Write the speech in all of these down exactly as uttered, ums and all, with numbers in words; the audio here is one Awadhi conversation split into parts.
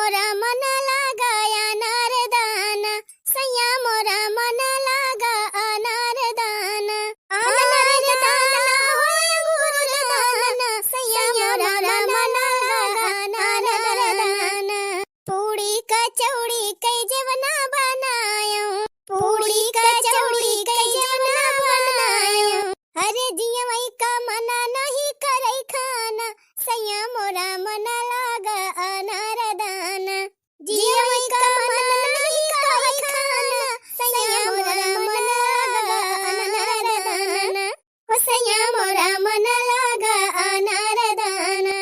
मोरा मन लागा अनार दाना, सैया मोरा मन लागा अनार दाना। अनार दाना हो अंगूर दाना, सैया मोरा मन लागा अनार दाना। पूड़ी कचौड़ी कई जेवना बनायो, पूड़ी कचौड़ी कई जेवना बनायो। अरे जियवई का मना नहीं करई खाना, सैया मोरा मन लागा अनार दाना। जियवई का मना नहीं करई खाना, सैया मोरा मन लागा अनार दाना। ओ सैया मोरा मन लागा अनार दाना।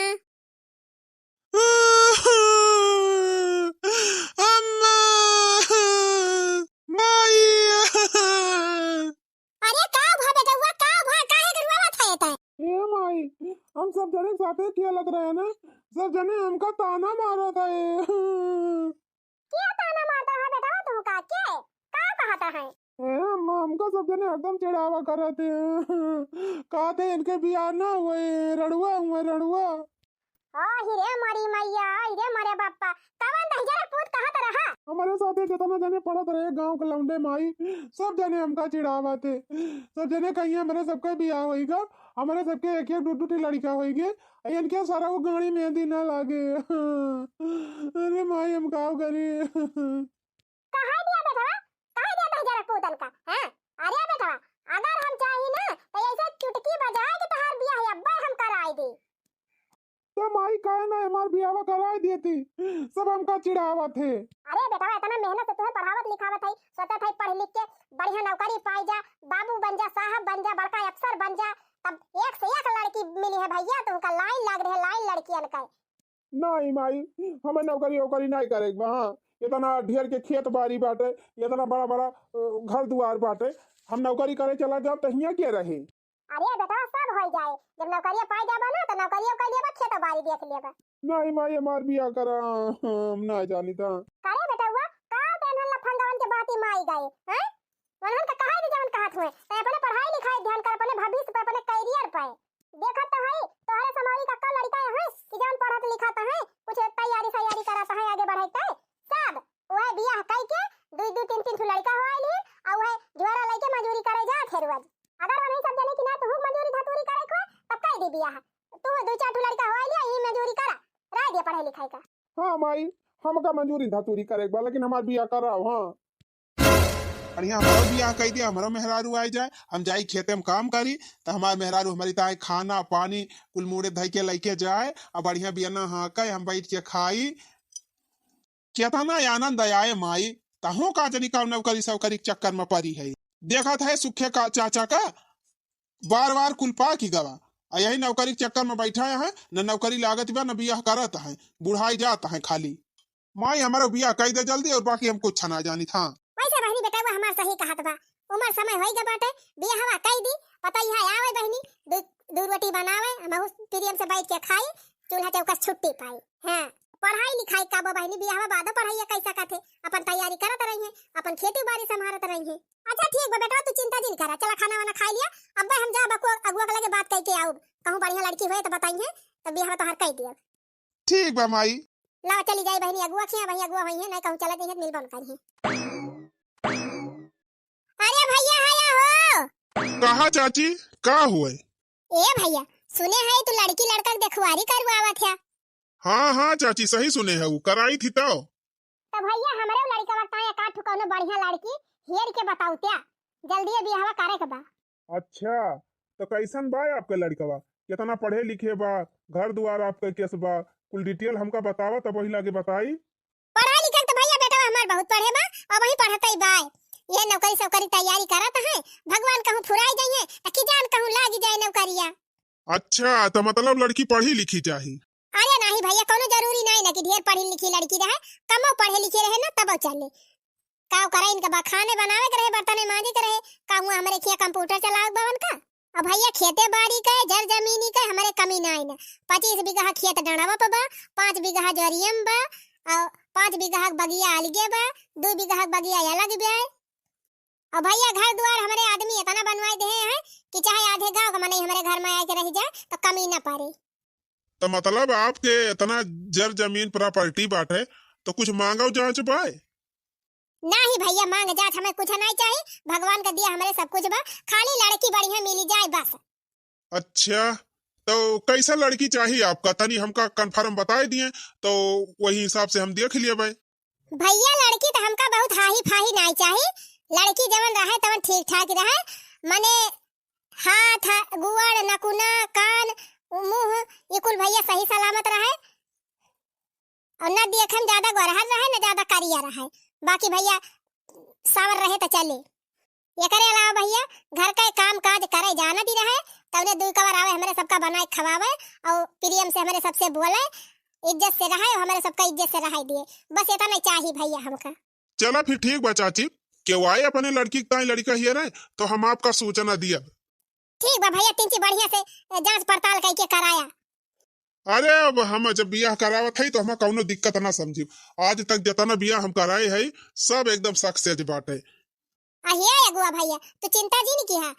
अम्मा, माई। अरे का भा बेटउआ, का भा, काहे के रुआवत है तै? ए माई, हम सब जने साथे खेलत रहे ना, सब जने हमका ताना मारत है। के ताना मारत है बेटवा तुमका? के? का कहत है? ए अम्मा, हमका सब जने हरदम चिढ़ावा करत है। कहत है इनके बियाह ना हुए, रड़ुआ हुए, रड़ुआ। ओ हिरे मरी मैया, हिरे मरे बाप्पा, कवन दहिजरा पूत कहत रहा? हमरे साथे जितना जने पढ़त रहे गाँव के लौंडे माई, सब जने हमका चिढ़ावत है। सब जने कहिए हमरे सबके बियाह होइगा, हमरे सबके एक एक दू दू ठे लड़का होइगे, इनके सारा वो गाड़ी मेहंदी ना लागे। अरे माई, हम का करी? कहे दिया बेटवा, कहे दिया दहिजरा पूतन का, हैं? अरे बेटवा, अगर हम चाही ना, तो ऐसे चुटकी बजाए के तोहार बियाह अब्बे हम कराई दी। तो माई काहे ना हमार बियाह कराई देती, सब हमका चिढ़ावत है। अरे बेटवा, इतना मेहनत से तुहे पढ़ावत लिखावत है, सोचत है पढ़ लिख के बढ़िया नौकरी पाई जा, बाबू बन जा, साहब बन जा, बड़का अफसर बन जा, तब एक से एक लड़की मिली है भैया, तुमका लाइन लाग रहे, लाइन लड़कियन का। नहीं माई, हमें नौकरी वोकरी नहीं करे के बा। हाँ, इतना ढेर के खेत बाड़ी बाटे, इतना बड़ा बड़ा, अ, घर दुआर बाटे, हम नौकरी करे चला जाब त हियाँ के रही? अरे बेटवा, सब हो जाए, जब नौकरिया पाई जाबा ना, तो नौकरिया कर लेबा, खेतो बाड़ी देख लेबा। नहीं माई, हमार बियाह करा, हम ना जानी था। अरे बेटवा, का तेनहन लफंगवन के बाती माई गए, हैं? उन्हन का कहे दी जवन कहत हुए, तै अपने पढ़ाई लिखाई ध्यान कर, अपने भविष्य पे, अपने career पे। देखत तो है, तोहरे समौरी का कौ लड़का है कि जवन पढ़त लिखत है, कुछ तैयारी सैयारी करत है आगे बढ़े के, सब वह बियाह कई के दुई दुई तीन तीन ठो लड़का हो आइल है, और वह झोरा लेके मजूरी करे जात है रोज। अगर वही सब जने कि ना तू मजूरी धतूरी करे को, तब कई दी बियाह। तू दुई चार ठो लड़का हो आइल है, ई मजूरी करा, राय दिया पढ़ाई लिखाई का। हाँ माई, हमका मजूरी धतूरी करे के बा, लेकिन हमार बियाह कराओ। हाँ। बढ़िया हमारो बियाह कई दिया, हमारो मेहरारू आइ जाए, हम जाई खेते में काम करी, त हमार मेहरारू हमारी ताई खाना पानी कुल मूड़े धई के लइके जाए, और बढ़िया बियना हाँके, हम बैठ के खाई। केतना आनंद आए माई, तहूँ का जनी का नौकरी सौकरी के चक्कर में परी है। देखत है सुखे का चाचा का बार बार कुल पाकि गवा, आ यही नौकरी के चक्कर में बैठा है, न नौकरी लागत बा, न बियाह करत है, बुढ़ाई जात है खाली। माई, हमारो बियाह कई दे जल्दी, और बाकी हम कुछ ना जानी था। वैसे बहनी बेटवा हमार सही कहत बा, उमर समय होई गा बाटे, बियाहवा कई दी, पता ही है आवे बहनी, दू, दू रोटी बनावे, हम बहुत प्रेम से बैठ के खाई, चूल्हा चौका से छुट्टी पाई। हाँ, पढ़ाई लिखाई का बा बहनी, बियाहवा बादो पढ़ाई कैसा कथे, अपन तैयारी करत रही है, अपन खेती बाड़ी संभारत रही है। अच्छा ठीक बा बेटवा, तू चिंता जिन करा, चला खाना वाना खाई लिया, अब हम जा बकुआ अगुआ के लगे बात करके आऊब, कहूँ बढ़िया लड़की होए तो बताई है, तो बियाहवा तोहार कई दिया। ठीक बा माई। लाओ चली जाई बहनी अगुआ खिया, वही अगुआ होई है, नहीं कहूँ चला जाइए, मिलबो न करी। अरे भैया, हया हो। कहा चाची, का हुए? ए भैया, सुने है तू लड़की लड़का के देखवारी करवावत है। हाँ, हाँ चाची, सही सुने है, उ कराई थी तो। तो भैया, हमरे लड़का बताए का ठु कौनो बढ़िया लड़की हेर के बताऊ त्या, जल्दी बियाहवा करे के बा। अच्छा, तो कैसन बा आपके लड़कवा? कितना पढ़े लिखे बा? घर दुआर आपके केस बा? कुल detail हमका बतावा, तब वही लागे बताई। पढ़ा लिखा तो भैया बेटवा हमार बहुत पढ़े बा, और वही पढ़त ही बा। ये नौकरी सौकरी तैयारी करत है, भगवान कहूँ फुराई जाइए, तो कि जान कहूँ लाग जाए नौकरिया। अच्छा, तो मतलब लड़की पढ़ी लिखी चाही? अरे नहीं भैया, कोनो जरूरी नहीं ना कि ढेर पढ़ी लिखी लड़की रहे, कमो पढ़े लिखे रहे ना तब चले। का करे इनका बा, खाने बनावे के रहे, बर्तने मांजे के रहे, का हुआ हमरे खिया computer चलावे के बा उनका? अब भैया खेते बाड़ी के, जर जमीनी के हमरे कमी नाई ना। पच्चीस बीघा खेत डंडवा पे बा, पाँच बीघा जरियम बा, और पाँच बीघा के बगिया अलगे बा, दू बीघा के बगिया अलग बा। और भैया घर दुआर हमरे आदमी इतना बनवाए दे हैं कि चाहे आधे गांव का मनई हमरे घर में आके रह जाए तो कमी ना पड़े। तो मतलब आपके इतना जर जमीन property बाटे, तो कुछ मांगव जांच बाय? नाही भैया, मांग जांच हमें कुछ नाही चाही। भगवान का दिया हमरे सब कुछ बा, खाली लड़की बढ़िया मिली जाए बस। अच्छा, तो कैसा लड़की चाही आपका? तनी हमका confirm बताए दिए, तो वही हिसाब से हम देख लिए भाई। भैया, लड़की तो हमका बहुत हाही फाही नाही चाही, लड़की जवन रहे तवन ठीक ठाक रहे, मने हाथ, गुअड़, नकुना, कान, मुंह, ये कुल भैया सही सलामत रहे। और ना देखे में ज्यादा गोरहर रहे, ना ज्यादा करिया रहे, बाकी भैया सावर रहे तो चले। एकरे अलावा भैया घर के काम काज करे जानत ही रहे, तौने दुई कवर आवे हमरे सबका बनाए खवावे और प्रेम से हमरे सबसे बोले, इज्जत से रहे और हमरे सबका इज्जत से रहे दिए। बस इतना चाही भैया हमका। चला फिर ठीक बा चाची, केहू आए अपने लड़की के ताई लड़का हियर है तो हम आपका सूचना दियब। ठीक बा भैया, तिनची बढ़िया से जांच पड़ताल करके कराया। अरे अब हम जब बियाह करावत हई तो हम कौनो दिक्कत ना समझी। आज तक जितना बियाह हम कराए हई सब एकदम success बाटे। अहे अगुआ भैया, तू चिंता जिन किहा,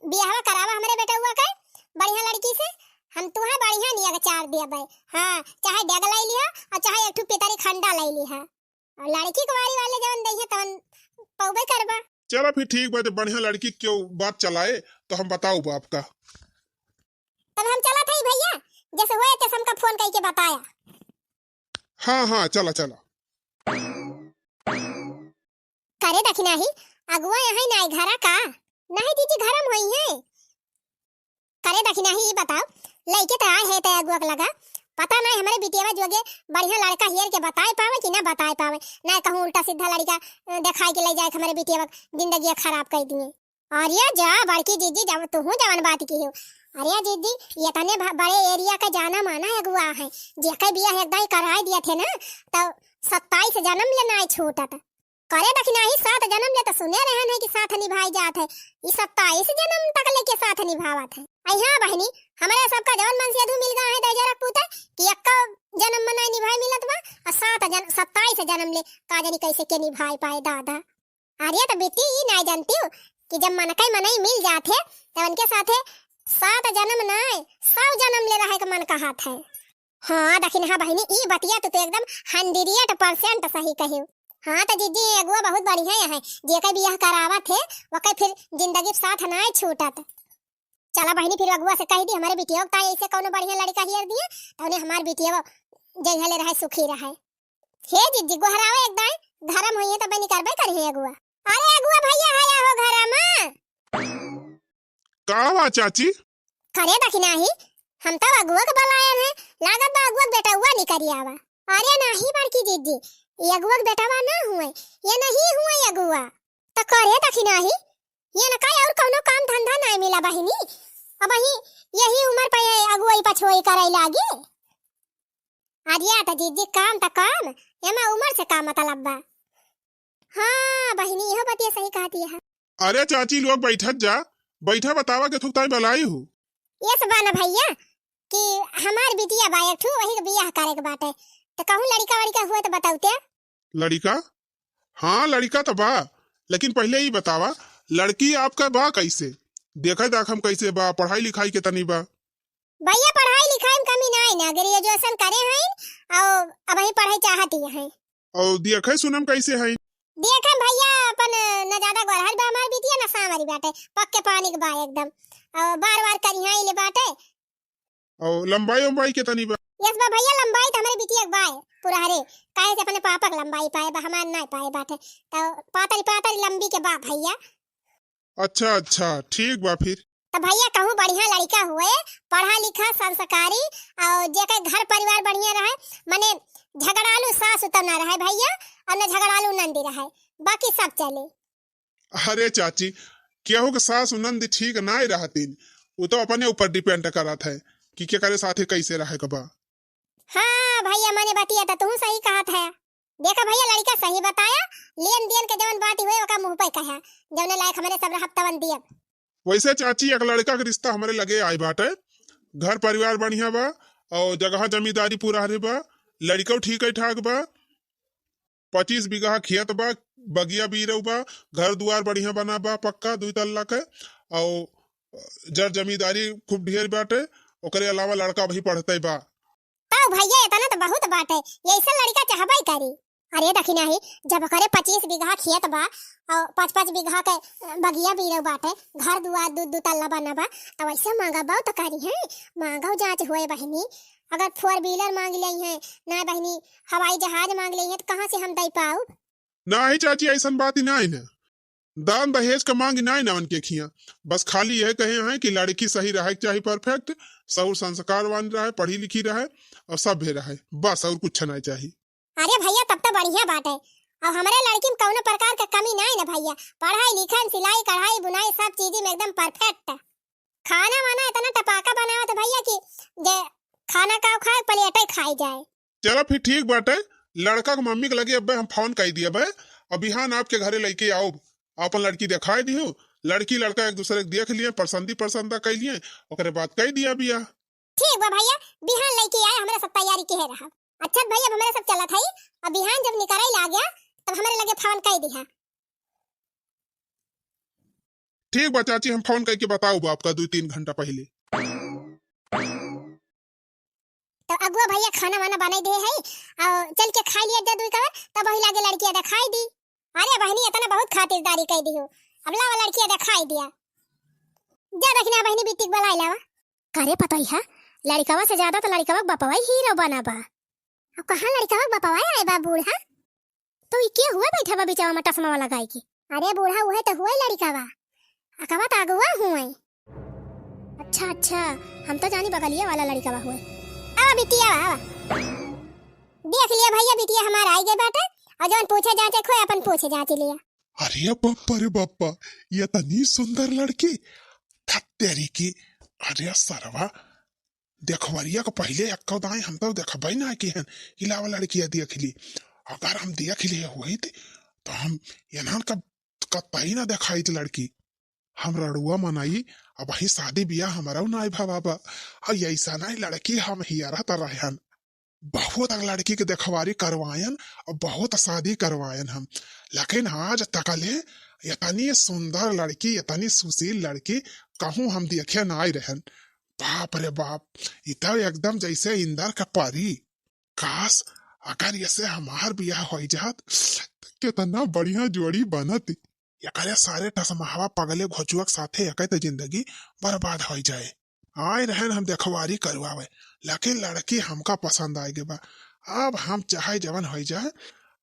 बियाहवा करावा हमरे बेटउआ के बढ़िया लड़की से, हम तुहे बढ़िया निया के चार देबे। हाँ, चाहे डेग लाई लिहा और चाहे एक ठो पितरी खंडा लाई लिहा। और लड़की कुंवारी वाले जवन दइहे तवन पउबे करबा। चला फिर ठीक बा, जब बढ़िया लड़की के केहू बात चलाए तो हम बताउब आपका। तब हम चलत हई भैया, जैसे होए तैसे हमका फोन करके बताया। हाँ हाँ, चला चला। करे दखिनाही, अगुआ यहाँ नाई घरा का? नहीं जीजी, घरम होई है। करे दखिनाही, ई बताओ, लइके त आए है तय अगुआ के लगा, पता नहीं हमरे बिटियावा जोगे बढ़िया लड़का हियर के बताए पावे कि ना बताए पावे, ना कहूँ उल्टा सीधा लड़का, अ, देखाए के ले जाए के हमरे बिटियावा के जिंदगी खराब कर दिए। अरे जा बड़की जीजी, जब तुहू जवन बात की हो। अरे जीजी, ये तने भ-, बड़े area का जाना माना अगुआ है, जेके बियाह एक दाई कराए दिया थे ना, तो सत्ताईस जन्म ले नाई छूटत। करे दखिनाही, सात जन्म ले तो सुने रहन है कि साथ निभाई जात है, ई सत्ताईस जन्म तक लेके साथ निभावत है। अइहा बहिनी, हमरे सबका जवन मन से अधू मिल गया है दहिजरा पूता कि एक्का जन्म में नाई निभाई मिलत बा, और सात जन-, सत्ताईस जन्म ले का जानी कैसे के निभाई पाए दादा। अरे तो बेटी, ई नाई जानती हो कि जब मनकई मनई मिल जात है, तब उनके साथे सात जन्म नाई, सौ जन्म ले रहे के मन कहत है। हाँ, दखिनहा बहिनी, ई बतिया तो, तो एकदम hundred percent सही कही। हाँ, तो जीजी, अगुआ बहुत बढ़िया है, जेकर बियाह करावत है, वकर फिर जिंदगी साथ नाई छूटत। चला बहिनी, फिर अगुआ से कह दी, हमरे बिटिया के ताई ऐसे कौनो बढ़िया लड़का हियर दिए, तौने हमार बिटिया जइहले रहे, सुखी रहे। हे जीजी, गोहरावे एक दाई, घरम होइहे तब निकरबे करिहे अगुआ। अरे अगुआ भैया, आया हो घरम? का बा चाची? करे दखिनाही, हम तब अगुआ के बुलायन है, लागत बा अगुआ के बेटउआ निकरि आवा। अरे नाही बड़की जीजी, ये अगुआ के बेटवा ना हुए, ये नहीं हुए अगुआ। त करे दखिनाही, ये न का और कौनो काम धंधा नाई मिला बहिनी? अबही यही उम्र पे ये अगुआई पछुआई करे लागी। अरे त जीजी काम त काम, एमा उम्र से का मतलब बा? हाँ बहिनी, इहो बतिया सही कहती है। अरे चाची लोग बैठत जा, बैठा बतावा के थुकताई बलाई हूँ। ये सब बा ना भैया कि हमार बिटिया बा एक ठू, वही के बियाह करे के बाटे, त कहूँ लड़का वड़का हुए त बतौते। लड़का? हाँ लड़का त बा, लेकिन पहले ई बतावा लड़की आपका बा कैसे? देखा दाख हम कैसे बा, पढ़ाई लिखाई के तनी बा। भैया पढ़ाई लिखाई में कमी नाई ना, graduation करे हैं और अबही पढ़ाई चाहती हैं। और देखे सुनम कैसे है? देखे भैया अपन न ज्यादा गोरहर बा हमार बिटिया न सांवरी बाटे, पक्के पानी के बा एकदम। और बार बार करिहाई ले बाटे। और लंबाई उम्बाई के तनी बा? यस बा भैया, लंबाई त हमरे बिटिया के बा है, पुरहरे, काहे से अपने पापा के लंबाई पाए बा, हमार नाई पाए बाटे। तो पातरी पातरी लंबी के बा भैया। अच्छा अच्छा, ठीक बा फिर। त भैया कहूँ बढ़िया लड़का हुए, पढ़ा लिखा, संस्कारी, और जेकर घर परिवार बढ़िया रहे, मने झगड़ालू सास उतर ना रहे भैया, और न झगड़ालू नंदी रहे, बाकी सब चले। अरे चाची, केहू के सास नंद ठीक नाई रहतीन, वो तो अपने ऊपर depend करत है कि केकरे साथे कैसे रहे के बा। हाँ भैया, मने बतिया त तू सही कहत है। देखा भैया, लड़का सही बताया, लेन देन के जवन बात हुए ओका मुँह पे कहा, जवने लायक हमरे सब रहब तवन दियब। वैसे चाची, एक लड़का के रिश्ता हमरे लगे आए बाटे, घर परिवार बढ़िया बा और जगह जमींदारी पूरा हरे बा, लड़कौ ठीक है ठाक बा, पच्चीस बीघा खेत बा, बगिया बीरौ बा, घर दुआर बढ़िया बना बा पक्का दुई तल्ला के, और जर जमींदारी खूब ढेर बाटे। ओकरे अलावा लड़का अबही पढ़ते बा। त तो भैया, इतना तो बहुत बाटे, ये ऐसा लड़का चाहबे करी। अरे दखिना ही, जब ओकरे पच्चीस बीघा खेत बा और पाँच पाँच बीघा के बगिया बीरव बाटे, घर दुआर दू दू तल्ला बना बा, तो ऐसे मांगबो तो करी है, मांगो जांच होए बहिनी। अगर फोर व्हीलर मांग लेई है ना बहिनी, हवाई जहाज मांग लेई है, तो कहाँ से हम दे पाउब? नाही चाची, ऐसन बात ही नाही ना। दान दहेज का मांग नाही ना उनके खिया। बस खाली यह कहे हैं कि लड़की सही रहे के चाही, परफेक्ट, सौर संस्कारवान रहे, पढ़ी लिखी रहे और सभ्य रहे, बस और कुछ नाही चाही। अरे भैया, तब तो बढ़िया बात है। और हमरे लड़की में कौनो प्रकार के कमी नाही ना भैया, पढ़ाई लिखन, सिलाई कढ़ाई, बुनाई, सब चीज में एकदम परफेक्ट। खाना वाना इतना टपाका बनावत भैया कि जे खाना का खाए, प्लेटे खाई जाए। चला फिर ठीक बाटे, लड़का के मम्मी के लगे अब्बे हम फोन कई दिया बे, और बिहान आपके घरे लेके आउब, अपन लड़की देखाई दियो, लड़की लड़का एक दूसरे के देख लिए, पसंदी पसंदा कई लिए, ओकरे बाद कई दिया बिया। ठीक बा भैया, बिहान लेके आए, हमरा सब तैयारी के है रहा। अच्छा भैया, अब हमरा सब चलत हई, अब बिहान जब निकराई ला गया, तब हमरे लगे फोन कई दिहा। ठीक बा चाची, हम फोन करके बताउब आपका दू तीन घंटा पहिले। तो अगुआ भैया खाना वाना बनाई दे है, और चल के खाई लिया जा दुई कवर, तब वही लागे लड़किया देखाई दी। अरे बहिनी, इतना बहुत खातिरदारी कई दी हो, अब लावा लड़किया देखाई दिया। जा दखिना बहिनी, बिटिक बुलाई लावा। करे पतोहिया, लड़िकवा से ज्यादा तो लड़िकवा के बपवा ही हीरो बना बा। अब कहाँ लड़िकवा के बपवा आए बा बूढ़ा? तो ई के हुए बैठा बा बिचवा में टसमावा लगाई के? अरे बूढ़ा, उहे तो हुए लड़िकवा। अकवा तो अगुआ हुए। अच्छा, अच्छा, हम तो जानी बगलिया वाला लड़िकवा हुए। आवा बिटिया, आवा। देख लिया भैया, बिटिया हमार आई गई बाटे, और जौन पूछे जांचे खोए अपन पूछे जांचे लिया। अरे बप्पा रे बप्पा, ये तनी सुंदर लड़की, धत्तेरी की। अरे सरवा, देखवरिया को पहिले एक्को दाई हम तो देखबे ना किहन, इलावा लड़किया देख ली। अगर हम देख लिए होइत, तो हम एनहन का कतई ना देखाइत लड़की। हम रड़ुआ मनई, अबही शादी बियाह हमरउ नाई भवा बा। अउ ऐसा नाई लड़की हम हियरा त रहन। बहुत लड़की के देखवारी करवायन अउ बहुत शादी करवायन हम, लेकिन आज तकले इतनी सुंदर लड़की, इतनी सुशील लड़की कहूँ हम देखे नाई रहन। बाप रे बाप, इ त एकदम जैसे इंदर का परी। काश, अगर यसे हमार बियाह होइ जात, त केतना बढ़िया जोड़ी बनत। एकरे सारे टसमहवा पगले घोचुआ के साथे एके त जिंदगी बर्बाद होइ जाए। आए रहन हम देखवारी करवावे, लेकिन लड़की हमका पसंद आए गे बा। अब हम चाहे जवन होइ जाए,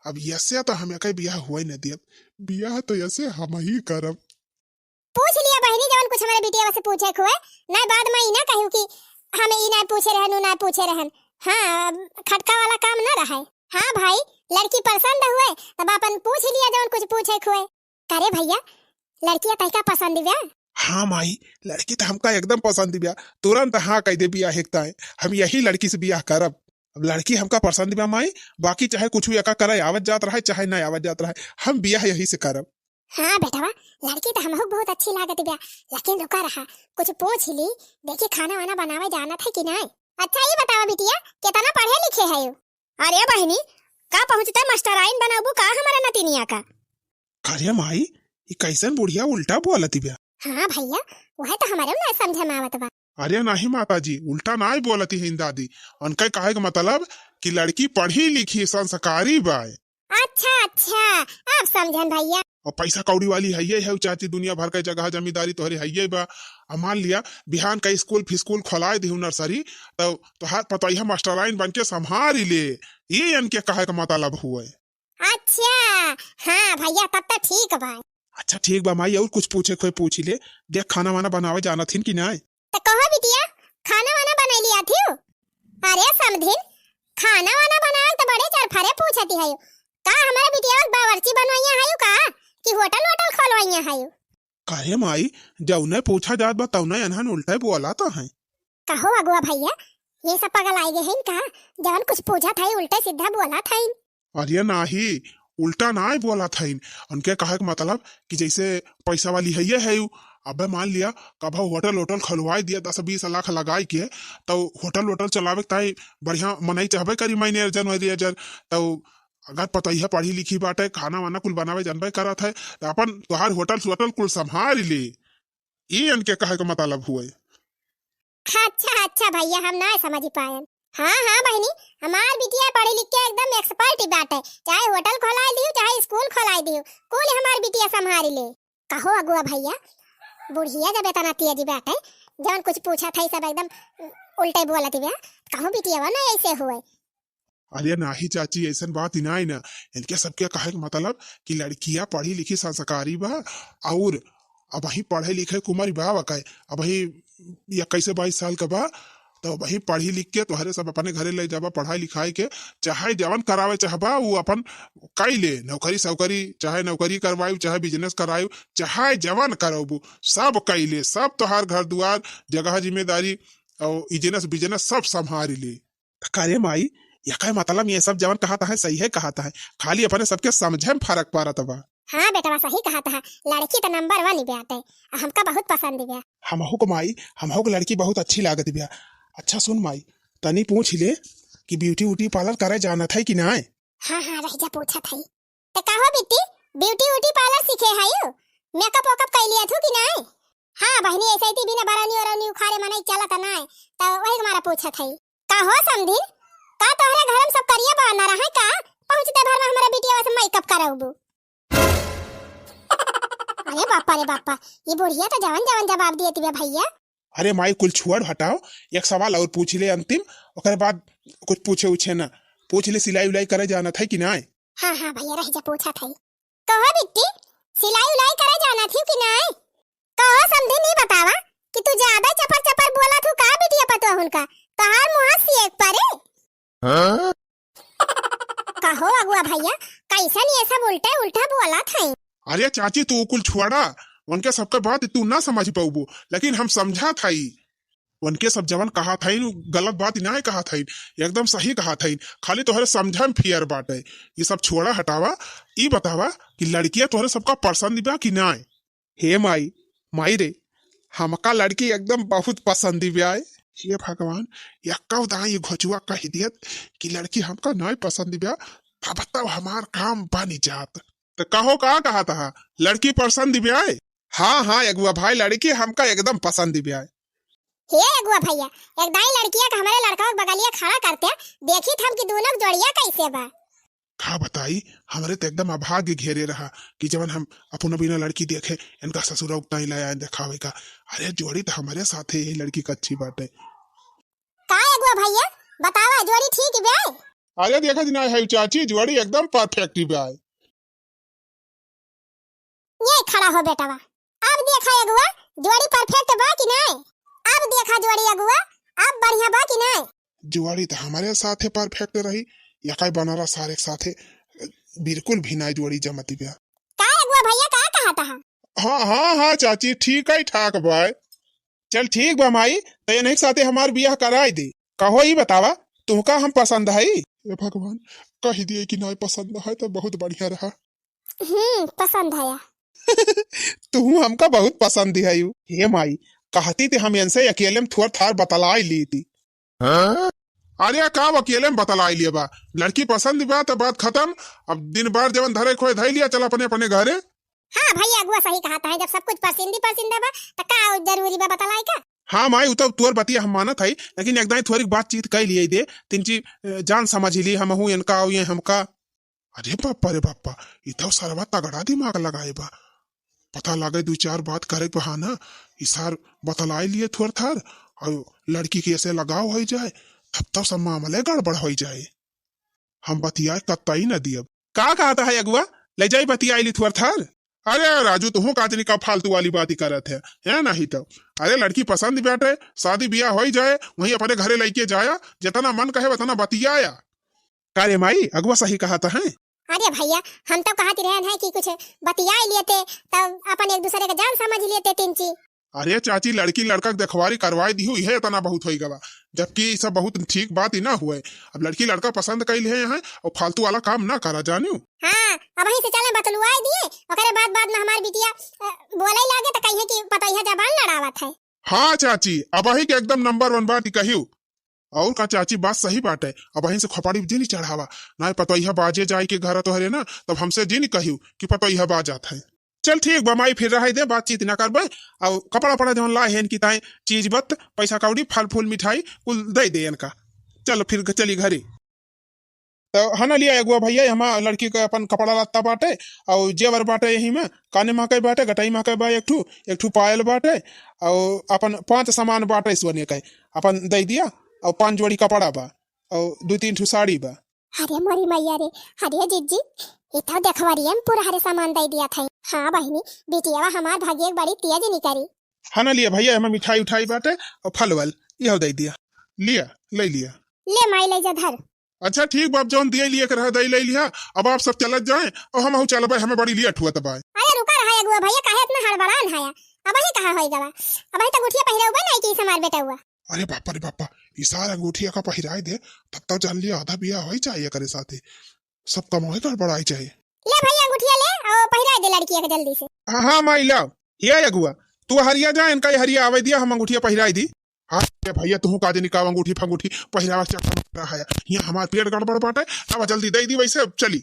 अब यसे तो हम एके बियाह हुए न दियब। बियाह तो यसे हम ही करब। पूछ लिया बहिनी, जवन कुछ हमरे बिटिया से पूछे खुए, ना बाद में ई ना कहू कि हम ई ना पूछे रहन, उ ना पूछे रहन। हाँ, अब खटका वाला काम ना रहे। हाँ भाई, लड़की पसंद हुए, तब अपन पूछ लिया जवन कुछ पूछे खुए। करे भैया, लड़किया तैका पसंद बा? हाँ माई, लड़की तो हमका एकदम पसंद बा। तुरंत हाँ कह दे बियाह एक ताए, हम यही लड़की से बियाह करब। अब लड़की हमका पसंद बा माई, बाकी चाहे कुछ भी एका करे आवत जात रहे, चाहे ना आवत जात रहे, हम बियाह यही से करब। हाँ बेटवा, लड़की तो हमहू बहुत अच्छी लागत बा, लेकिन रुका रहा, कुछ पूछ ली, देखी खाना वाना बनावे जानत है कि नहीं। अच्छा, ये बतावा बिटिया, कितना पढ़े लिखे है यू? अरे बहिनी, का पहुँचते मास्टराइन बनबू का हमारे नतिनिया का? अरे माई, ई कैसन बुढ़िया उल्टा बोलत बा? हाँ भैया, वह तो हमारे ना समझ में आवत बा। अरे नहीं माता जी, उल्टा नाई बोलती है दादी। उनका कहे के मतलब कि लड़की पढ़ी लिखी संस्कारी बाय। अच्छा, अच्छा, अब समझन भैया। और पैसा कौड़ी वाली है ये है चाची, दुनिया भर के जगह जमींदारी तोहरे है ये बा। अब मान लिया बिहान का स्कूल फिस्कूल खोलाए दिहू नर्सरी, तो तोहार पतोहिया मास्टराइन बन के संभाल ले, ये इनके कहे के मतलब हुए। अच्छा, हाँ भैया, तब तो ठीक बा। अच्छा ठीक बा माई, और कुछ पूछे कोई पूछ ले, देख खाना वाना बनावे जानत हिन कि नाय? तो कहो बिटिया, खाना वाना बनाई लिया थियो? अरे समधिन, खाना वाना बनावे तो बड़े चरफरे पूछती है। का हमारे बिटिया के बावर्ची बनवाइया है का, कि होटल वोटल खोलवाइया है? काहे माई, जौने पूछा जात बा तौने एनहन उल्टे बोला तो है। कहो अगुआ भैया, ये सब पगल आए गए हैं का? जवन कुछ पूछा था उल्टे सीधा बोला था। अरे नाही, उल्टा नाय बोलत हईन। उनके कहे के मतलब कि जैसे पैसा वाली हइये है उ, अबे मान लिया कभो होटल वोटल खुलवाई दिया दस बीस लाख लगाई के, तो होटल वोटल चलावे के ताई बढ़िया मनई चाहबे करी, मैनेजर वैनेजर। तो अगर पतोहिया पढ़ी लिखी बाटे, खाना वाना कुल बनावे जानबे करत है, तो अपन तोहार होटल वोटल कुल संभाल ले। ई इनके कहे के मतलब हुए। अच्छा, अच्छा भैया, हम ना समझ पायन। हाँ, हाँ बहिनी, हमार बिटिया पढ़ी लिख के एकदम expert बाटे। चाहे होटल खोलाइ दिहु, चाहे स्कूल खोलाइ दिहु, कुल हमार बिटिया संभारी ले। कहो अगुआ भइया, बुढ़िया जब एतना तेज बाटे, जउन कुछ पूछत है सब एकदम उल्टे बोलत बा, कहूँ बिटिया ना ऐसे हुए। अरे नाही चाची, अइसन बात ही नाही ना। इनके सबके कहे के मतलब कि लड़किया पढ़ी लिखी संस्कारी बा, अउर अबहीं पढ़े लिखे के उमर बा ओके, अबहीं इक्कीस बाईस साल का बा, तो अबहीं पढ़ी लिख के तोहरे सब अपने घरे ले जाबा पढ़ाई लिखाई के, चाहे जवन करावे चाहबा उ अपन कई ले, नौकरी सौकरी, चाहे नौकरी करवायु, चाहे business करायु, चाहे जवन करबू, सब कई ले, सब तोहार घर दुआर, जगह जिम्मेदारी अउर business, business सब संभारी ले। का रे माई, यका मतलब ये सब जवन कहत है, सही है कहत है, खाली अपने सबके समझे में फरक पड़त बा। हाँ बेटवा, सही कहत है, लड़की तो number one बाटे, आ हमका बहुत पसंद बा। हमहू को माई, हमहू को लड़की बहुत अच्छी लागत बा। अच्छा सुन माई, तनी पूछ ले कि beauty वूटी parlour करे जानत है कि नाय? हाँ, हाँ, रह जा, पूछत है। त कहो बिट्टी, beauty वूटी parlour सीखे हयू? Makeup वेकअप कइ लिया थू कि नाय? हाँ बहिनी, ऐसे ही बिना बरौनी ओरौनी उखारे मनई चलत नाय, त वही हमारा पूछत है। कहो समधिन, का तोहरे घर में सब करिया बानर है का? पहुँचते भर में हमारे बिटिया से makeup करौबू। अरे बापा रे बापा, ये बुढ़िया तो जवन जवन जवाब दिए तिबे भइया। अरे माई, कुल छोड़ हटाओ, एक सवाल और पूछ ले अंतिम, ओकरे बाद कुछ पूछे उछे ना। पूछ ले, सिलाई उलाई करे जानत है कि नाय? हाँ, हाँ भइया, रह जा, पूछत है। कहो बिट्टी, सिलाई उलाई करे जानत ही कि नाय? कहो समधिन, ई बतावा कि तू ज्यादा चपर चपर बोलत हू का बिटिया पतोहुन का? तोहार मुँह सिएक परे। हाँ? कहो अगुआ भइया, कैसन ये सब उल्टा उल्टा बोलत है? अरे चाची, तू कुल छोड़ा, उनके सबके बात तू ना समझ पउबू, लेकिन हम समझत हई। उनके सब जवन कहत हईन, उ गलत बात नाय कहत हईन, एकदम सही कहत हईन, खाली तोहरे समझे में फेर बाटे। ये सब छोड़ा, हटावा, ई बतावा कि लड़किया तोहरे सबका पसंद बा कि नाय? हे माई, माई रे, हमका लड़की एकदम बहुत पसंद बा। हे भगवान, यक्का दाई ये घोचुआ कह दियत कि लड़की हमका नाय पसंद बा, तब तो हमार काम बन जात। त कहो का कहत हा, लड़की पसंद बा? हाँ, हाँ अगुआ भाई, लड़की हमका एकदम पसंद बा। हे अगुआ भइया, एक दाई लड़किया के हमरे लड़का के बगलिया खड़ा करते, देखित हम कि दोनों के जोड़िया कैसे बा। का बताई, हमरे त एकदम अभाग्य घेरे रहा कि जवन हम अपनो बिना लड़की देखे इनका ससुरा उकताई लाया देखावे का। अरे जोड़ी त हमरे साथे यही लड़की का अच्छी बाटे। का अगुआ भइया, बतावा जोड़ी ठीक बा? अरे देखा जी ना है चाची, जोड़ी एकदम perfect बा। ये खड़ा हो बेटवा, अब देखा अगुआ जोड़ी perfect बा कि नाय? अब देखा जोड़ी अगुआ, अब बढ़िया बा कि नाय? जोड़ी त हमरे साथे perfect रही, यकाई बनारस सारे के साथे बिल्कुल भी नाय जोड़ी जमती बा। का अगुआ भइया का कहत हा? हाँ, हाँ, हाँ चाची, ठीक है, ठाक बा। चल ठीक बा माई, त इन्हीं के साथे हमार बियाह कराई दे। कहो ई बतावा, तुहका हम पसंद हई? ए भगवान, कह दिए कि नाय पसंद है त बहुत बढ़िया रहा। हम्म, पसंद है। तुहू हमका बहुत पसंद है। हे माई, कहती त हम इनसे अकेले में थोर थार बतलाई लीती। हाँ? अरे का अकेले में बतलाई लिए बा? लड़की पसंद बा त बात खत्म। अब दिन बार जवन धरे खोए धई लिया, चल अपने अपने घरे। हाँ भइया, अगुआ सही कहत है, जब सब कुछ पसंद ही पसंद बा त का जरूरी बा बतलाई का? हाँ माई, उ तो तोर बतिया हम मानत हई, लेकिन एक दाई थोड़ी बातचीत कई लिए दे, तिनची, अ, जान समझ ली, हमहू इनका अउ ये हमका। अरे बापा रे बापा, ई तो सरवा तगड़ा दिमाग लगाए बा। पता लागे दू चार बात करे के बहाना, ई सार बतलाई लिए थोर थार, अउ लड़की के ऐसे लगाव होइ जाए, तब तो सब मामले गड़बड़ होइ जाए। हम बतियाए कतई न दियब। का कहत है अगुआ? ले जाई बतियाई ली थोर थार। अरे राजू, तुहू का जनी का फालतू वाली बात ही करत है, है नहीं तो। अरे लड़की पसंद बाटे, शादी बियाह होइ जाए, वहीं अपने घरे लइके जाया, जितना मन कहे उतना बतियाया। का रे माई, अगुआ सही कहत है? अरे भइया, हम तो कहत रहन है कि कुछ बतियाई लेते, तब अपन एक दूसरे के जान समझ लेते तिनची। अरे चाची, लड़की लड़का के देखवारी करवाई दिहू, इहे इतना बहुत होई गवा, जबकि ई सब बहुत ठीक बात ही ना हुए। अब लड़की लड़का पसंद कई लिहे हैं अउ फालतू वाला काम ना करा जानू। हाँ, अबहीं से चले बतलुआई दिए, ओकरे बाद, बाद में हमार बिटिया, अ, बोले लागे त कहिए कि पतोहिया जबान लड़ावत है। हाँ चाची, अबहीं के एकदम number one बात ही कहियो। और का चाची, बात सही बाटे, अबहीं से खोपड़ी जिनी चढ़ावा, ना पतोहिया बाजे जाए के घर तोहरे ना, तब हमसे जिनी कहियो कि पतोहिया बाजत है। चल ठीक बा माई, फिर रहे दे, बातचीत ना करबे। और कपड़ा पड़ा जवन लाए हैं इनकी ताई चीज बत, पैसा कौड़ी, फल फूल, मिठाई कुल दे दे इनका। चलो फिर चली घरे। तो है ना लिया अगुआ भैया, हमा लड़की के अपन कपड़ा लत्ता बाटे, और जेवर बाटे यही में, काने महके बाटे, गटाई महके बा एक ठू, एक ठू पायल बाटे, और अपन पाँच सामान बाटे सोने के, अपन दे दिया, और पाँच जोड़ी कपड़ा बा, और दो तीन ठू साड़ी बा। अरे मोरी मैया रे, अरे जिज्जी, ई तो देखवरिया में पूरा हरे सामान दे दिया था। हाँ बहिनी, बिटियावा हमार भाग्य एक बड़ी तेज निकरी। है ना लिया भैया, हमें मिठाई उठाई बाटे और फल वल, यह दे दिया, लिया, ले लिया। ले माई ले जा धर। अच्छा ठीक बाप, जौन दिए लिए के रहा दे ले लिया। अब आप सब चलत जाए और हम चलबे, हमें बड़ी लेट हुआ तबाय। अरे रुका रहा अगुआ भैया, काहे इतना हड़बड़ान है? अब ही कहा होई गवा, अब ही तो गुठिया पहिरउबे नहीं की हमार बेटा हुआ। अरे बापा रे बापा, ई सार अंगूठिया का पहिराए दे, तब तक जान लिया आधा बियाह होई चाहे एकरे साथे। सब कमाई गड़बड़ाई चाहे। ले भैया अंगूठिया ले, और पहिराए दे लड़किया के जल्दी से। हाँ, हाँ, माई लाओ। ये अगुआ, तू हरिया जा, इनका ये हरिया आवे दिया, हम अंगूठिया पहिराए दी। हाँ, ए भैया, तू का जनी का अंगूठी फंगूठी पहिरावा चक्कर में रहा है। यहाँ हमार पेट गड़बड़ बाटे, अब जल्दी दे दी वैसे, अब चली।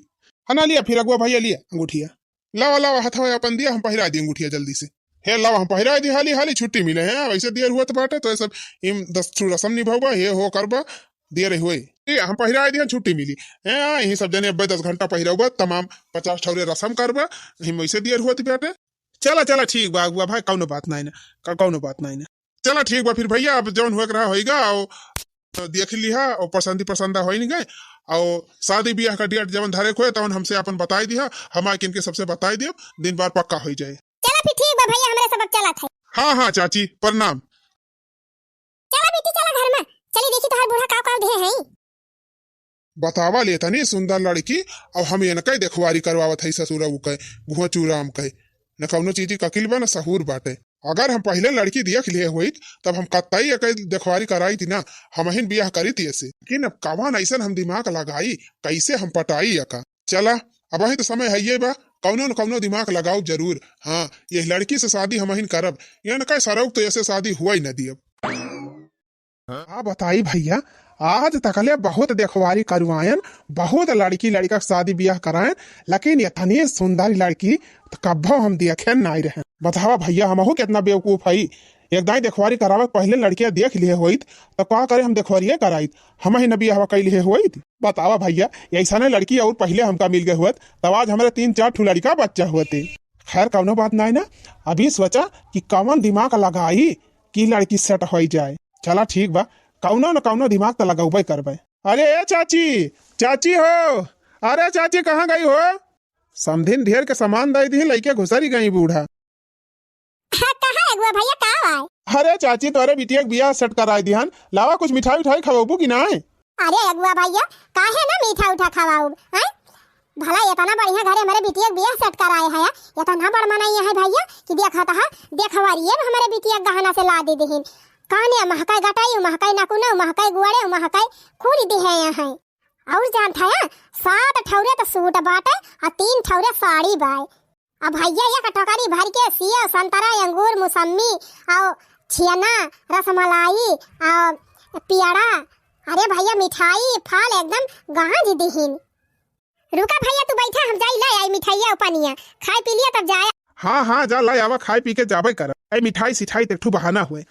है ना लिया फिर अगुआ भैया लिया अंगूठिया। लावा, लावा, हथवा अपन दिया, हम पहिरा दी अंगूठिया जल्दी से। हे लावा, हम पहिरा दी हाली हाली, छुट्टी मिले हैं, वैसे देर हुआ तो बाटे, तो ये सब इम दस ठू रसम निभावा, ये हो करबा, देर हुए। ठीक है, हम पहिरा दी, छुट्टी मिली। हैं, हाँ, यही सब जने अब्बे दस घंटा पहिरउबा, तमाम पचास ठौरे रसम करबा, यही में वैसे देर हुआ तो बाटे। चला, चला, ठीक बा, अगुआ भाई, कौनो बात नहीं ना, क-, कौनो बात नहीं ना। चला, ठीक बा फिर भैया, अब जौन हुए के रहा होइगा, और देख लिहा, और पसंदी पसंदा होई नहीं गए, और शादी ब्याह का डेट जवन धरे के होए, तवन हमसे अपन बताई दिहा, हम आके इनके सबसे बताई दियो, दिन बार पक्का होई जाए। चला फिर ठीक बा भैया, हमरे सब अब चलत है। हाँ, हाँ, चाची, प्रणाम। चला बेटी, चला घर में, चली देखी तोहार बूढ़ा काव काव दिहे हैं। बतावा ले तनी सुंदर लड़की, और हम इनका देखवारी करवावत है ससुरऊ के, भुआ चूराम के। न कौनो चीज के अकिल बा, न सहूर बाटे। अगर हम पहिले लड़की देख लिए होइत, तब हम कतई एकर देखवारी कराइत ना, हमहिन बियाह करीत एसे। लेकिन अब कवन ऐसन हम दिमाग लगाई, कैसे हम पटाई एका? चला, अबहीं तो समय हइये बा, कौनो न कौनो दिमाग लगाउब जरूर। हाँ, ये लड़की से शादी हमहिन करब, इनका सरऊ तो ऐसे शादी हुआ ही न दियब। का बताई भैया, आज तकले बहुत देखवारी करवायन, बहुत लड़की लड़का के शादी बियाह करायन, लेकिन इतनी सुंदर लड़की तो कब्बो हम देखे नाई रहे। बतावा भैया, हमहू कितना बेवकूफ हई। एक दाई देखवारी करावे के पहिले लड़किया देख लिए होइत, तो का करे हम देखवारिये कराइत, हमही न बियाहवा कई लिए होइत। बतावा भैया, ऐसने लड़की और पहिले हमका मिल गए होत, तब आज हमरे तीन चार ठू लड़का बच्चा होते। खैर, कौनो बात नाई ना, अभी सोचा कि कौन दिमाग लगाई कि लड़की सेट होई जाए। चला ठीक बा, कौनो न कौनो दिमाग त लगौबे करबे। अरे ए चाची, चाची हो, अरे चाची कहाँ गई हो? समधिन ढेर के सामान दे दी, लइके घुसरी गई बूढ़ा। हाँ, कहाँ अगुआ भैया, का आए? अरे चाची, तोरे बिटिया के बियाह सेट कराए दिहन, लावा कुछ मिठाई उठाई खवाबू कि नाय? अरे अगुआ भैया, काहे ना मीठा उठा खवाउब, हैं? भला इतना बढ़िया घरे हमरे बिटिया के बियाह सेट कराए है, इतना बड़ मनई है भैया कि देखत है, देखवरिये में हमरे बिटिया के गहना से लादी दिहिन। काने महकाई गटाई, महकाई नकुना, महकाई गुआड़े, महकाई खूरी दिहे हैं। और जानत है, सात ठौरे तो सूट बाटे, आ तीन ठौरे साड़ी बाय। अब भैया एक टोकरी भर के सेव, संतरा, अंगूर, मौसम्मी, और छेना, रसमलाई, और पेड़ा, अरे भैया मिठाई, फल एकदम गांज दिहिन। रुका भैया, तू बैठा, हम जाई ले आई मिठाइया और पनिया, खाए पी लिया तब जाए। हाँ, हाँ, जा ले आवा, खाए पी के जाबे कर। ए मिठाई सिठाई त एक ठू बहाना हुए।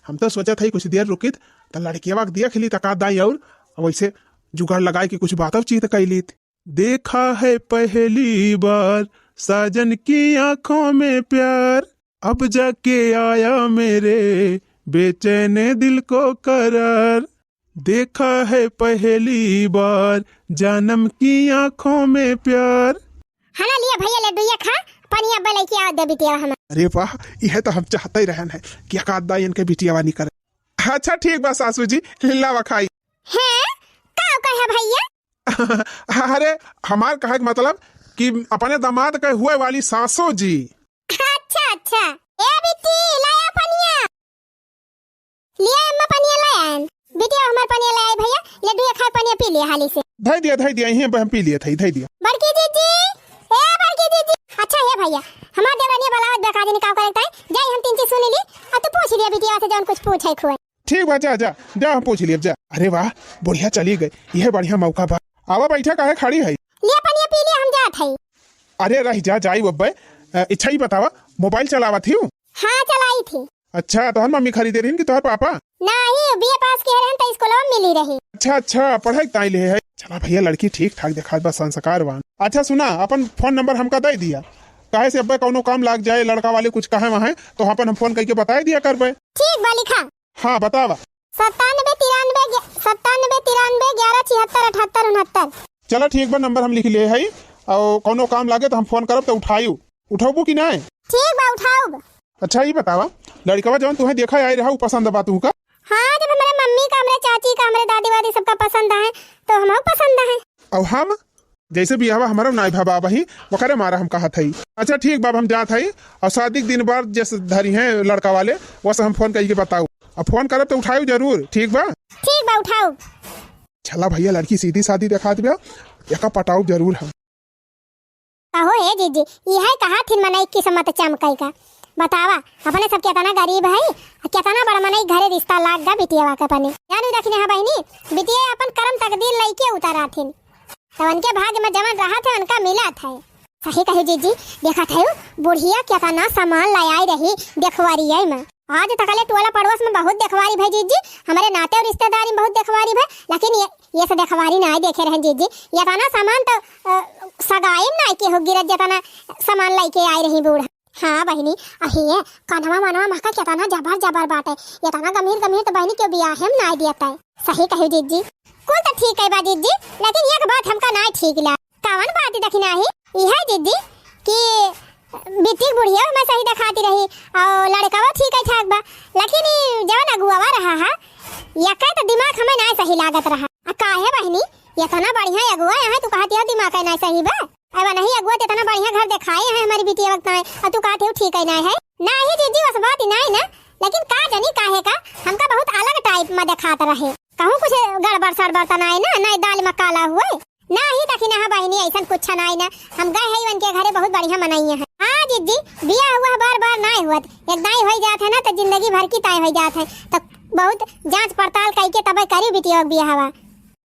हम तो सोचत हई कुछ देर रुकित, त लड़किया के देख ली त का दाई और वैसे जुगाड़ लगाए के कुछ बातों चीत कैलीत। देखा है पहली बार साजन की आंखों में प्यार, अब जाके आया मेरे बेचैन दिल को करार। देखा है पहली बार जानम की आंखों में प्यार। हना लिया भैया लड्डू ये खा, पनिया अब्बे लइके आवा दे बिटिया हमार। अरे वाह, यह तो हम चाहते ही रहन है कि एक आध दाई इनके बिटिया वानी करे। अच्छा ठीक बा सासू जी, लावा खाई। हैं? का कहे भैया? अरे हमार कहे के मतलब कि अपने दामाद के हुए वाली सासू जी। अच्छा, अच्छा। ए बिट्टी, लाया पनिया। लिया अम्मा पनिया लाया। बिटिया हमार पनिया लाया भैया, लड्डू ये खाए पनिया पी लिया हाली से। धई दिया, धई दिया, यहीं पे हम पी लिए थे, धई दिया। बड़की जीजी, ए बड़की जीजी। अच्छा हे भैया, हमार देवरानिया बुलावत बा का जनी का करे ताई, जाई हम तीन चीज सुन ली, आ तू पूछ लिया बिटिया से जौन कुछ पूछे खुए। ठीक बा, जा, जा, जा, हम पूछ लिया, जा। अरे वाह, बुढ़िया चली गई, यह बढ़िया मौका बा। आवा बैठा, काहे खड़ी है? लिया पनिया पी लिया, हम जात है। अरे रह जा, जाई बब्बे। अ, इच्छा ही बतावा, मोबाइल चलावत ही हूँ। हाँ, चलाई थी। अच्छा, तोहर मम्मी खरीदे रहिन कि तोहर पापा? नाही, बीए पास किहे रहन त स्कूलवा में मिली रही। अच्छा, अच्छा, पढ़ाई ताई ले है। चला भइया, लड़की ठीक ठाक देखात बा, संस्कारवान। अच्छा सुना, अपन फोन नंबर हमका दइ दिया, काहे से अब्बे कउनो काम लाग जाए, लड़का वाले कुछ कहे वहाँ, तो अपन हम फोन कइके बताइ दिया करबे। ठीक बा, लिखा। हाँ, बतावा। सत्तानबे तिरानबे ग्या-, सत्तानबे तिरानबे ग्यारह छिहत्तर अठहत्तर उनहत्तर। चला ठीक बा, नंबर हम लिख ले हई, अउ कउनो काम लागे त हम फोन करब त उठाइउ। उठउबू कि नाय? ठीक बा, उठाउब। अच्छा, ई बतावा, लड़िकवा जउन तुहें देखा आइ रहा, उ पसंद बा तुहका? हाँ, जब हमरे मम्मी का, हमरे चाची का, हमरे दादी वादी सबका पसंद आहे, तो हमहू पसंद आहे। अउ हम, जइसे बियाहवा हमरो नाय भवा बही, ओकरे मारा हम कहत हई। अच्छा, ठीक बा, अब हम जात हई, अउ शादी के दिन बार जइसे धरिहें लड़का वाले, वइसे हम फोन कइके बताउब। अब फोन करब त उठाइउ जरूर, ठीक बा? ठीक बा, उठाउब। चला भइया, लड़की सीधी सादी देखात बिया, एका पटाउब जरूर हम। कहो हे जीजी, इहे कहा थिन मनई किस्मत चमकई का। बतावा, अपने सब केतना गरीब हई, केतना बड़ मनई घरे रिश्ता लाग गा बिटियवा के अपने। जानू दखिनहा बहिनी, बिटिया अपन करम तकदीर लइके उतरा थिन। तब उनके भाग्य में जवन रहत है, उनका मिलत है। सही कही जीजी, देखत है बुढ़िया केतना सामान ले आई रही देखवरिया में। आज तकले टोला पड़ोस में बहुत देखवारी भई जीजी, हमरे नाते अउ रिश्तेदारी में बहुत देखवारी भई, लेकिन ये, ये से देखवारी नाय देखे रहन जीजी। एतना सामान तो, अ, सगाई में नाय केहू गिरत, जेतना सामान लइके आइ रही बूढ़ा। हाँ बहिनी, अहे कनवा मनवा महका केतना जबर जबर बाटे, एतना गम्हीर गम्हीर तो बहिनी केहू बियाहे में नाय देत है। सही कही जीजी, कुल तो ठीक है बा जीजी, लेकिन एक बात हमका नाय ठीक ला। कवन बात दखिनहा ही? इहे जीजी कि बिटिक बुढ़िया हमें सही देखाती रही अउ लड़कवा ठीक है ठाक बा, लेकिन ई जवन अगुआवा रहा हा, एकर तो दिमाग हमें नाय सही लागत रहा। आ काहे बहिनी, एतना बढ़िया अगुआ है, तू कहत है दिमाग है नाय सही बा? अब नहीं अगुआ, एतना बढ़िया घर देखाए हैं हमरी बिटिया वक्त नाय, अउ तू कहत है ठीक है नाय है? नाही जीजी, वस बात ही नाय ना, लेकिन का जानी काहे का हमका बहुत अलग type में देखात रहे। कहूँ कुछ गड़बड़ सड़बड़ त नाय ना, नाय दाल में काला हुए। नाही दखिनहा बहिनी, अइसन कुछ नाय ना। हम गए हई उनके घरे, बहुत बढ़िया मनइया है। हाँ जीजी, बियाह हुआ बार बार नाय हुअत, एक दाई होइ जात है ना, त जिंदगी भर की ताई होइ जात है, त बहुत जाँच पड़ताल कइके तबे करी बिटिया के बियाहवा।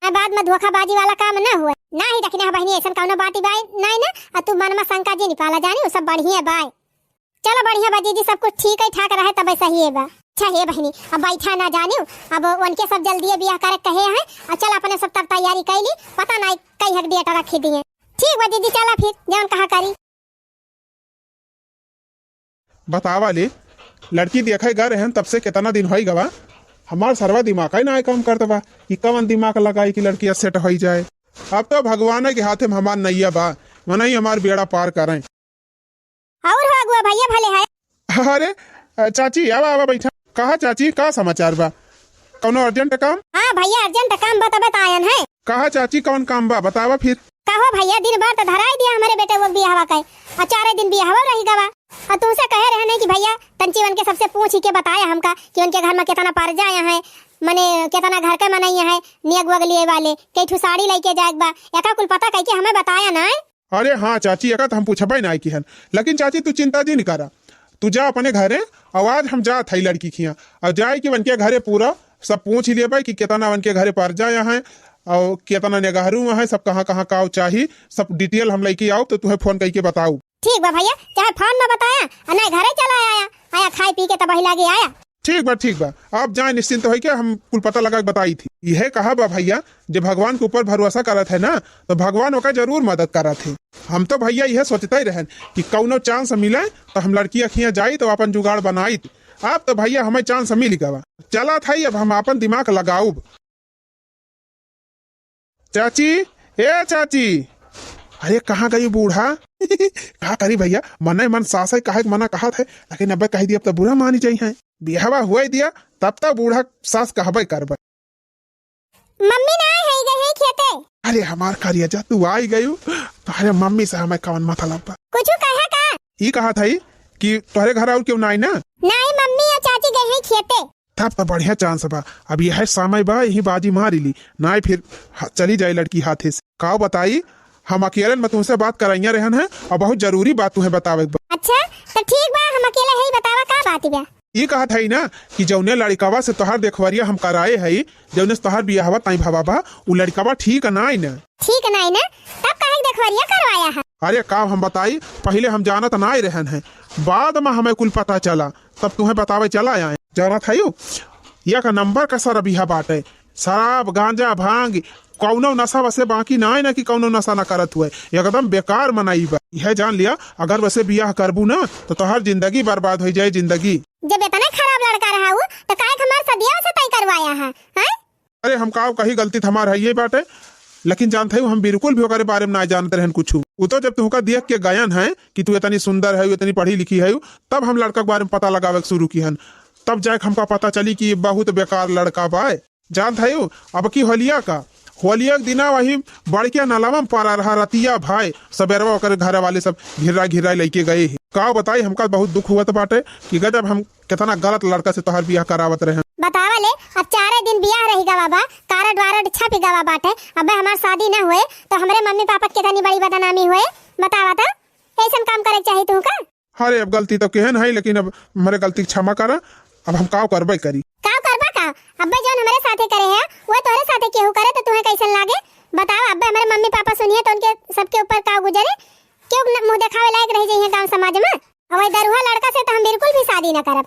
आ बाद में धोखाबाजी वाला काम ना हुए। नाही दखिनहा बहिनी, अइसन कउनो बात बाय नाय ना, आ तू मन में शंका जिन पाला जानी, उ सब बढ़िया बाय। चलो बढ़िया बा जीजी, सब कुछ ठीक है ठाक रहे तबे सही है बा। अच्छा हे बहिनी, अब बैठा ना जानियो, अब उनके सब जल्दी बियाह करे कहे हैं, अब चल अपने सब तब तैयारी कइली, पता नाय कई हक date रखी दिए। ठीक बा जीजी, चला फिर जवन कहा करी। बतावा ले, लड़की देखे गए रहन तब से केतना दिन होइ गवा, हमार सरवा दिमाग ही नाय काम करत बा कि कवन दिमाग लगाई कि लड़किया set होइ जाए। अब तो भगवान के हाथे में हमार नैया बा, मनई हमार बेड़ा पार करें। अउर हो अगुआ भइया भले है। अरे, अ, चाची, आवा, आवा, बैठा। कहा चाची, का समाचार बा? कउनो urgent काम? हाँ भइया, urgent काम बा, तबे त आयन है। कहा चाची, कउन काम बा? बतावा फिर। कहो भइया, दिन भर त धराई दिया हमरे बेटवा के बियाहवा के, अउ चारे दिन बियाहवा रहि गवा। अउ तुमसे कहे रहे नहीं कि भइया, तंची उनके सबसे पूछिके बताया हमका कि उनके घर में केतना परजा आया है, मने केतना घर के मनइया है, नेग वग लिए वाले, कई ठू साड़ी लइके जाए के बा, एका कुल पता कइके हमें बताया ना। अरे हाँ चाची, एका त हम पूछबे नाहीं किहन, लेकिन चाची तू चिंता जिन करा, तू जा अपने घरे, अउ आज हम जात हई लड़की खियाँ, अउ जाइके उनके घरे पूरा सब पूछ लेबे कि केतना उनके घरे परजा आया है, अउ केतना नेगहरू आया है, सब कहाँ कहाँ का चाही, सब detail हम लइके आउब त तुहे phone कइके बताउब। ठीक बा भइया, चाहे phone में बताया, अउ नाहीं घरे चला आया, आया खाए पी के तबही लागे आया। ठीक बा, ठीक बा, आप जाए निश्चिंत होइके, हम कुल पता लगाइके बताई थी। इहे कहा बा भइया, जे भगवान के ऊपर भरोसा करत है ना, त भगवान ओका जरूर मदद करत है। हम तो भइया इहे सोचते ही रहन कि कउनो chance मिले त हम लड़की खियाँ जाई त आपन जुगाड़ बनाई। आप तो भइया हमें chance मिल गवा, चलत हई अब हम आपन दिमाग लगाउब। चाची, ए चाची, अरे कहाँ गई बूढ़ा? का करी भइया, मने मन सास है कहे के मना कहत है, लेकिन अबे कहि दिया अब त बुरा मानी जइहैं। बियाहवा हुए दिया, तब त बूढ़ा सास कहबे करबे। मम्मी नाहीं है, गई है खेते। अरे हमार करेजा, तू आई गयू, तोहरे मम्मी से हमें कवन मतलब बा? कुछ कहे का? ई कहत हई कि तोहरे घर अउर केहू नाहीं ना? नाहीं, मम्मी अउ चाची गई है खेते। तब त बढ़िया chance बा, अब यह समय बा, यही बाजी मारी ली, नाहीं फिर ह-, चली जाई लड़की हाथे से। काव बताई, हम अकेलन में तुमसे बात करइया रहन है अउर बहुत जरूरी बात तुहे बतावे के बा। अच्छा, त ठीक बा, हम अकेले हई, बतावा का बात बा? ई कहत हई ना कि जउने लड़िकवा से तोहार देखवरिया हम कराए हई, जउने से तोहार बियाहवा तय भवा बा, उ लड़िकवा ठीक नाहीं ना। ठीक नाहीं ना? तब काहे के देखवरिया करवाया है? अरे का हम बताई, पहिले हम जानत नाय रहन है, बाद मा हमें कुल पता चला, तब तुहें बतावे चला आए। जानत हयू, एक नंबर का सरबिया बाटे। शराब, गांजा, भांग, कौनो नशा वसे बाकी नाय ना कि कौनो नशा ना करत हुए। एकदम बेकार मनई बा। यह जान लिया, अगर वसे बियाह करबू ना, तो तोहर जिंदगी बर्बाद होइ जाए, जिंदगी। जब इतना खराब लड़का रहा हूँ, तो काहे के हमार सदिया से तय करवाया है, हैं? अरे हम काव कही, गलती त हमार हइये बाटे, लेकिन जानत हयू हम बिल्कुल भी ओकरे बारे में ना जानत रहन कुछ। उ तो जब तुहका देख के गयन है कि तू इतनी सुंदर है, इतनी पढ़ी लिखी है, तब हम लड़का के बारे में पता लगावे के शुरू किहन। तब जाके हमका पता चली कि बहुत बेकार लड़का बा। जानत हयू, अब की होलिया का, होलिया के दिना वही बड़किया नलवा में पड़ा रहा रतिया भाई, सबेरवा ओकर घर वाले सब घिर्रा घिर्रा लइके गए हैं। का बताई, हमका बहुत दुख हुआ बाटे कि गजब हम कितना गलत लड़का से तोहार बियाह करावत रहे। बतावा ले, अब चारे दिन बियाह रही गवा बा, कार्ड वारड छपी गवा बाटे, अबे हमार शादी न हुए तो हमरे मम्मी पापा के कितनी बड़ी बदनामी हुए। बतावा तो, ऐसन काम करे के चाही तुहका? अरे अब गलती तो केहन है, लेकिन अब हमरे गलती के क्षमा करा, अब हम काव करबे करी। काव करबा का? अबे जौन हमरे साथे करे है, वो तोहरे साथे केहू करे तो तुहें कैसन लागे? बतावा, अबे हमरे मम्मी पापा सुनिए तो उनके सबके ऊपर काव गुजरे? क्यों न-, मुंह देखावे लायक रह जाइए गांव समाज में? और वही दरुहा लड़का से तो हम बिल्कुल भी शादी न करब।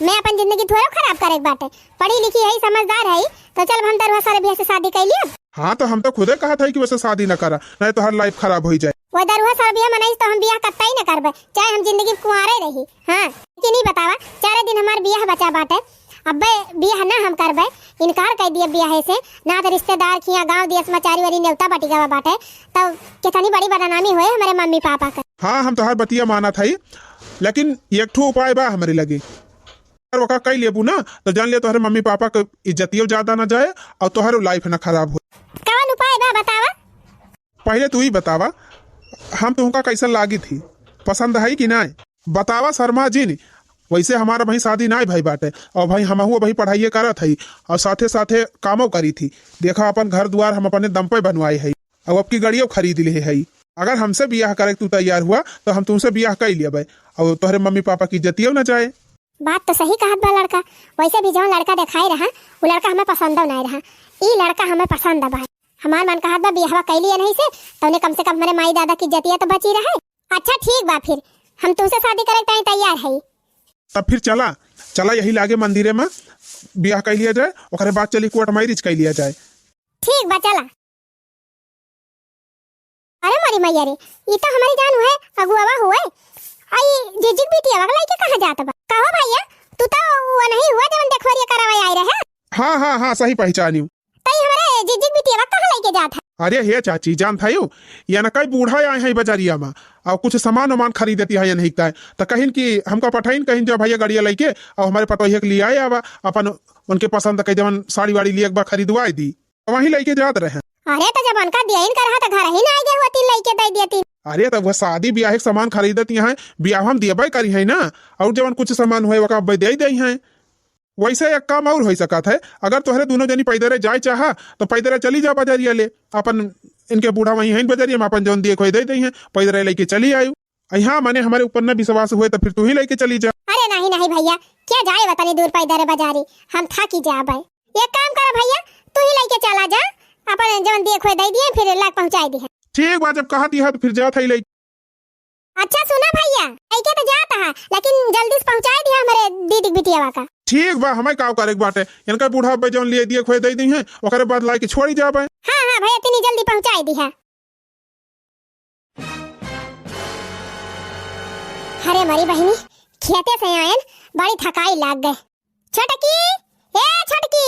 मैं अपन जिंदगी थोड़ा खराब करे के बाटे। पढ़ी लिखी है, समझदार है, तो चल हम दरुहा सरबिया से शादी कर लिया। हाँ, तो हम तो खुदे कहत है कि वसे शादी न करा, नहीं तो हर लाइफ खराब हो जाए। वो दरुहा सरबिया मनई तो हम बियाह कत्ता ही न करबे, चाहे हम जिंदगी कुंवारे रही। हाँ, लेकिन नहीं बतावा, चारे दिन हमार बियाह बचा बाटे, अब्बे बियाह ना हम करबे, इनकार कर दिए बियाह से। ना तो रिश्तेदार खिया गांव दियस मा चारी वारी नेवता बटी गवा बाटे, तब कितनी बड़ी बदनामी होए हमारे मम्मी पापा का। हाँ, हम तोहार बतिया मानत हई, लेकिन एक ठो उपाय बा हमरे लगे। अगर ओका कई लेबू ना, तो जान ले तोहरे मम्मी पापा के इज्जतियो ज्यादा ना जाए और तोहरो लाइफ ना खराब हो। कवन उपाय बा, बतावा? पहले तू ही बतावा, हम तुमका कैसन लागी थी, पसंद है कि नाय? बतावा शर्मा जिन, वैसे हमार अबहीं शादी नाय भई बाटे, और भाई हमहू अबहीं पढ़ाइए करत हई, और साथे साथे कामो करी थी। देखा अपन घर दुआर हम अपने दम पे बनवाए हई, और अब की गड़ियो खरीद ले हई। अगर हमसे बियाह करे के तू तैयार हुआ, तो हम तुमसे बियाह कई लेबे, और तोहरे मम्मी पापा की इज्जतियो न जाए। बात तो सही कहत बा लड़का, वैसे भी जौन लड़का देखाए रहा, वो लड़का हमें पसंद नाय रहा, ई लड़का हमें पसंद बा। हमार मन कहत बा बियाहवा कई लिया नहीं से, तौने कम से कम हमारे माई दादा की इज्जतिया तो बची रहे। अच्छा ठीक बा, फिर हम तुमसे शादी करे के ताईं तैयार हई। तब फिर चला, चला यही लागे मंदिरे में बियाह कई लिया जाए, ओकरे बाद चली कोर्ट मैरिज कई लिया जाए। ठीक बा, चला। अरे मोरी मैया रे, ई तो हमारी जान हुए, अगुआवा हुए। आई जिज्जिक बिटिया वगलाई के कहाँ जात बा? कहो भैया, तू तो वो नहीं हुआ जवन देखवरिया करावे आए रहे। हाँ, हाँ, हाँ, सही पहचानी। तई हमरे जिज्जिक बिटिया कहाँ लेके जात है? अरे हे चाची, जानत हयू, ये ना कई बूढ़ा आए हैं बजरिया में, और कुछ सामान वामान खरीदती है ये नहीं का, तो कहिन कि हमका पठाइन, कहिन जा भैया गड़िया लेके, और हमारे पतोहिया के लिए आए आवा, अपन उनके पसंद के जवन साड़ी वाड़ी लिए एक बार खरीदवाए दी, वहीं लेके जात रहे। अरे तो जब उनका दियाइन कर रहा तो घर ही ना आए गए होती, लेके दे देती। अरे तो वो शादी ब्याह के सामान खरीदती हैं, ब्याह हम दियबे करी है ना, और जवन कुछ सामान हुए वका अब्बे दे दे हैं। वैसे एक काम और हो सकत है, अगर तोहरे दोनों जनी पैदरे जाए चाहा, तो पैदरे चली जा बजरिया ले, अपन इनके बूढ़ा वहीं हैं बजरिया में, अपन जौन दिए खोए दे दे हैं, पैदरे लेके चली आयु। अ हाँ, माने हमारे ऊपर न विश्वास हुए, तो फिर तू ही लेके चली जा। अरे नहीं, नहीं भैया, क्या जाए वतनी दूर पैदरे बजारी, हम थाकी जाबे। एक काम कर भैया, तू ही लेके चला जा, अपन जौन दिए खोए दे दिए, फिर लाके पहुँचाए दिहे। ठीक बा, जब कहा दिया तो फिर जात है ले। अच्छा सुना भैया, लइके तो जात हा, लेकिन जल्दी से पहुँचाए दिहा हमरे दीदी के बिटियावा का। ठीक बा, हमें का करे के बाटे, इनका बूढ़ा अब्बे जौन लिए दिए खोए दे दी हैं, ओकरे बाद लाइके छोड़ी जाबे। हाँ, हाँ भैया, तनी जल्दी पहुँचाए दिहा। अरे मरी बहिनी, खेते से आयन, बड़ी थकाई लाग गए। छोटकी, ए छोटकी,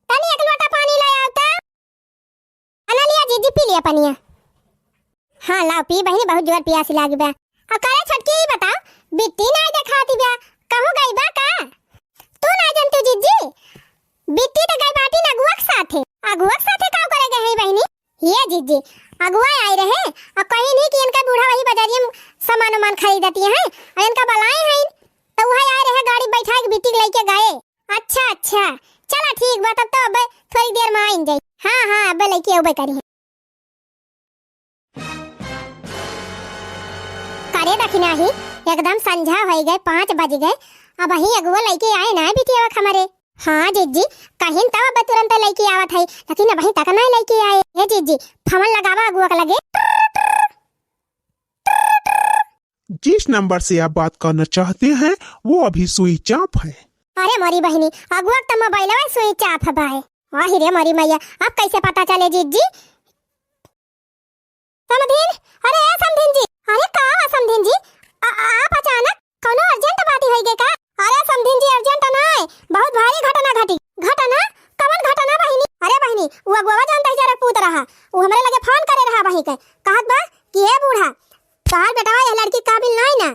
तनी एक लोटा पानी ले आओ तो। अना लिया जीजी, पी लिया पनिया। हाँ, लाओ पी बहिनी, बहुत जोर पियासी लागी बा। आ करे छोटकी, ई बताओ, बिट्टी नाय देखाती बा, कहूँ गई बा का? तू नाय जानती जीजी, बिट्टी तो गई बाटी ना अगुआ के साथे। अगुआ के साथे का करे गए है बहिनी? ये जीजी, अगुआ आए रहे, आ कहीं नहीं कि इनका बूढ़ा वही बजरिया में सामान वामान खरीदती हैं, और इनका बलाए हैं, तो वही आए रहे, गाड़ी बैठा के बिट्टी के लेके गए। अच्छा, अच्छा, चला ठीक बा, तब तो अब थोड़ी देर में आइन जाई। हाँ, हाँ, अब लेके अबे करी। करे दखिना ही, एकदम संझा हो गए, पाँच बज गए, अबहीं अगुआ लेके आए ना बिटियावा हमारे। हाँ जीजी, कहिन तब अब तुरंत लेके आवत है, लेकिन अबहीं तक ना लेके आए। हे जीजी, फोन लगावा अगुआ के लगे। जिस नंबर से आप बात करना चाहते हैं, वो अभी स्विच ऑफ है। अरे मोरी बहिनी, अगुआ क त मोबाइलवा स्विच ऑफ बाय। आहि रे मोरी मैया, अब कैसे पता चले जीजी? समधिन, अरे ए समधिन जी, अरे का बा समधिन जी? आ, आ, आप अचानक कौनो अर्जेंट बात होई गए का? अरे समधिन जी, अर्जेंट नाय, बहुत भारी घटना घटी। घटना? कवन घटना बहिनी? अरे बहिनी, उ अगुआ जौन दहिजरा पूत रहा, उ हमरे लगे फोन करे रहा बहिनी के, कहत बा कि ए बूढ़ा, तोहार बेटवा यह लड़की काबिल नाय ना।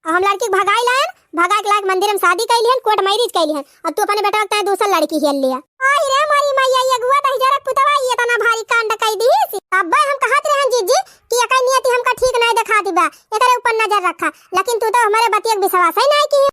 अब हम लड़की के भगाई लायन, भगा के लाके मंदिर में शादी कैली हन, कोर्ट मैरिज कैली हन, और तू अपने बेटवा के ताई दूसर लड़की हेल लिया। आहि रे मोरी मैया, ये अगुआ दहिजरा पुतवा ये इतना भारी कांड कई दिहिस। तब्बे हम कहत रहन जीजी कि एकर नियति हमका ठीक नाय देखात बा, एकरे ऊपर नजर रखा, लेकिन तू तो हमरे बतिया के विश्वास ही नाय की।